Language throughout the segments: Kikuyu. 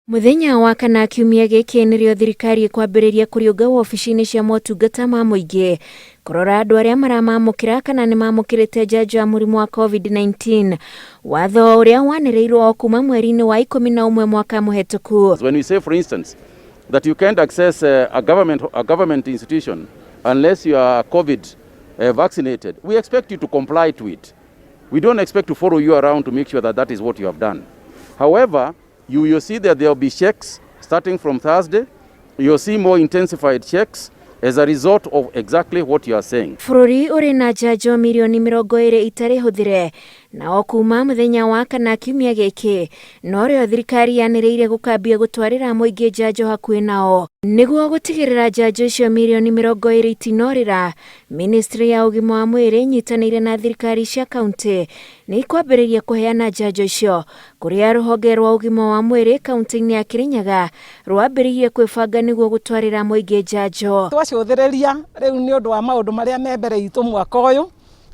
Mũthenya wa kana kiumia gĩkĩ nĩrĩo thirikari ĩkwambĩrĩria kũriũnga wabici-inĩ cia motungata ma mũingĩ kũrora andũ arĩa maramamũkĩra kana nĩ mamũkĩrĩte njanjo ya mũrimũ wa COVID-19, watho ũrĩa wanĩrĩirwo o kuma mweri-inĩ wa 11 mwaka mũhetũku. When we say, for instance, that you can't access a government institution unless you are COVID vaccinated, we expect you to comply to it. We don't expect to follow you around to make sure that that is what you have done. However, you will see that there will be checks starting from Thursday. You'll see more intensified checks as a result of exactly what you are saying. Bũrũri ũrĩ na njanjo mirioni 20 itarĩ hũthĩre, na o kuma mũthenya wa kana kiumia gĩkĩ norĩo thirikari yanĩrĩire gũkambia gũtwarĩra mũingĩ njanjo hakuhĩ nao nĩguo gũtigĩrĩra njanjo icio mirioni 20 itinorĩra. Ministry ya ũgima wa mwĩrĩ ĩnyitanĩire na thirikari cia kaunti nĩ ikwambĩrĩria kũheana njanjo icio, kũrĩa rũhonge rwa ũgima wa mwĩrĩ kaunti-inĩ ya Kirinyaga rwambĩrĩirie kwĩbanga nĩguo gũtwarĩra mũingĩ njanjo. Twacũthĩrĩria rĩu nĩ ũndũ wa maũndũ marĩa me mbere itũ mwaka ũyũ,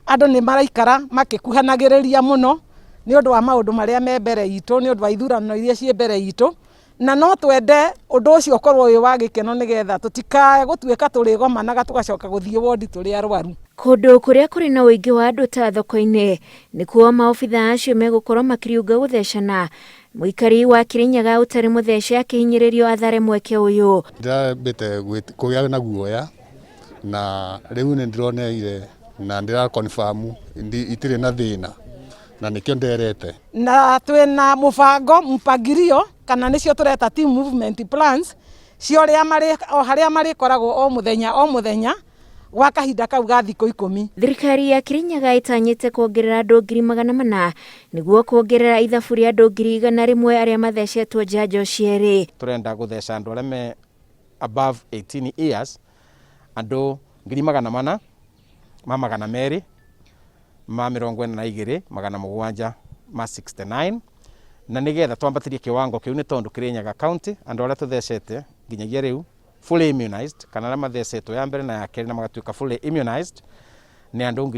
andũ nĩ maraikara makĩkuhanagĩrĩria mũno nĩ ũndũ wa maũndũ marĩa me mbere itũ, nĩ ũndũ wa ithurano iria ciĩ mbere itũ, na no twende ũndũ ũcio ũkorwo wĩ wa gĩkeno nĩgetha tũtikae gũtuĩka tũrĩgomanaga tũgacoka gũthiĩ wondi tũrĩ arwaru. Kũndũ kũrĩa kũrĩ na ũingĩ wa andũ ta thoko-inĩ nĩkuo maobitha acio megũkorwo makĩriũnga gũthecana, mũikari wa Kirinyaga ũtarĩ mũthece akĩhinyĩrĩrio athare mweke ũyũ. Ndĩrambĩte kũgĩa na guoya, na rĩu nĩ ndĩroneire na ndĩra confirm itirĩ na thĩna, na nĩkĩo nderete. Na twĩna mũbango, mpangilio, kana nĩcio tũreta team movement plans cia ũrĩa marĩ o harĩa marĩkoragwo o mũthenya o mũthenya gwa kahinda kau ga thikũ 10. Thirikari ya Kirinyaga ĩtanyĩte kuongerera andũ 400,000 nĩguo kuongerera ithabu rĩa andũ 100,000 arĩa mathecetwo njanjo cierĩ. Tũrenda gũtheca andũ arĩa me above 18 years, andũ 400 ma 242,769, na nĩgetha twambatĩrie kĩwango kĩu, nĩ tondũ Kirinyaga County andũ arĩa tũthecete nginyagia rĩu fully immunized, kana arĩa mathecetwo ya mbere na ya kerĩ na magatuĩka fully immunized, nĩ andũ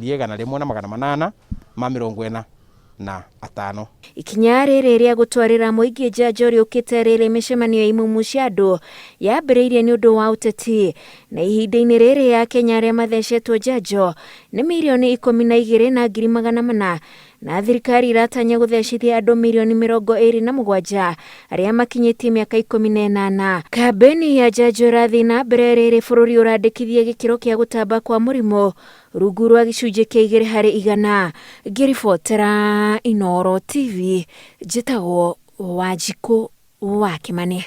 10845. Ikinya rĩrĩ rĩa gũtwarĩra mũingĩ njanjo rĩũkĩte rĩrĩ mĩcemanio ya imumu cia andũ yambĩrĩirie nĩ ũndũ wa ũteti, na ihinda-inĩ rĩrĩ ya Kenya arĩa mathecetwo njanjo nĩ 12,400,000, na thirikari ĩratanya gũthecithia andũ mirioni 27 arĩa makinyĩtie mĩaka 18. Kambeni ya njanjo ĩrathiĩ na mbere rĩrĩ bũrũri ũrandĩkithia gĩkĩro kĩa gũtamba kwa mũrimũ rungu rwa 2%. Ngĩribotera Inooro TV, njĩtagwo Wanjikũ wa Kĩmani.